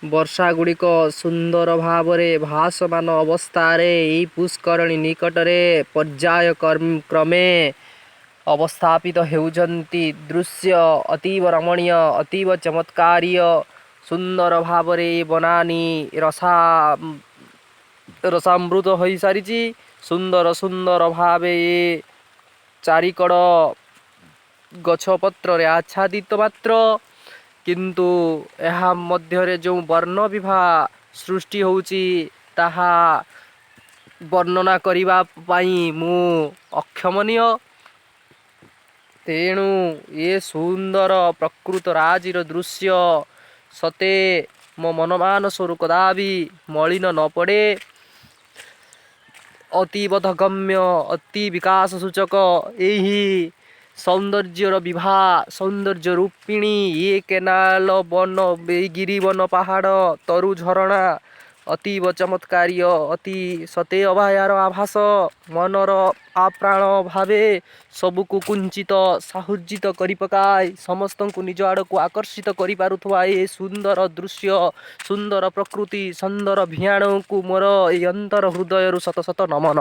ବର୍ଷା ଗୁଡ଼ିକ ସୁନ୍ଦର ଭାବରେ ଭାସମାନ ଅବସ୍ଥାରେ ଏଇ ପୁଷ୍କରିଣୀ ନିକଟରେ ପର୍ଯ୍ୟାୟ କ୍ରମେ ଅବସ୍ଥାପିତ ହେଉଛନ୍ତି। ଦୃଶ୍ୟ ଅତୀବ ରମଣୀୟ, ଅତୀବ ଚମତ୍କାରୀୟ। ସୁନ୍ଦର ଭାବରେ ଏ ବନାନୀ ରସାମୃତ ହୋଇସାରିଛି। ସୁନ୍ଦର ସୁନ୍ଦର ଭାବେ ଏ ଚାରିକଡ଼ ଗଛ ପତ୍ରରେ ଆଚ୍ଛାଦିତ ମାତ୍ର, କିନ୍ତୁ ଏହା ମଧ୍ୟରେ ଯେଉଁ ବର୍ଣ୍ଣ ବିଭା ସୃଷ୍ଟି ହେଉଛି, ତାହା ବର୍ଣ୍ଣନା କରିବା ପାଇଁ ମୁଁ ଅକ୍ଷମନୀୟ। ତେଣୁ ଏ ସୁନ୍ଦର ପ୍ରକୃତ ରାଜିର ଦୃଶ୍ୟ ସତେ ମୋ ମନମାନସରୁ କଦାପି ମଳିନ ନ ପଡ଼େ। ଅତି ବୋଧଗମ୍ୟ, ଅତି ବିକାଶ ସୂଚକ ଏହି ସୌନ୍ଦର୍ଯ୍ୟର ବିଭା, ସୌନ୍ଦର୍ଯ୍ୟ ରୂପିଣୀ ଏ କେନାଲ ବନ, ଏଇ ଗିରିବନ, ପାହାଡ଼, ତରୁ ଝରଣା ଅତୀବ ଚମତ୍କାରୀୟ, ଅତି ସତେ ଅବାୟାର ଆଭାସ ମନର ଆପ୍ରାଣ ଭାବେ ସବୁକୁ କୁଞ୍ଚିତ ସାହୁର୍ଯ୍ୟିତ କରି ପକାଏ। ସମସ୍ତଙ୍କୁ ନିଜ ଆଡ଼କୁ ଆକର୍ଷିତ କରିପାରୁଥିବା ଏ ସୁନ୍ଦର ଦୃଶ୍ୟ, ସୁନ୍ଦର ପ୍ରକୃତି, ସୁନ୍ଦର ଭିଆଣକୁ ମୋର ଏଇ ଅନ୍ତର ହୃଦୟରୁ ଶତ ଶତ ନମନ।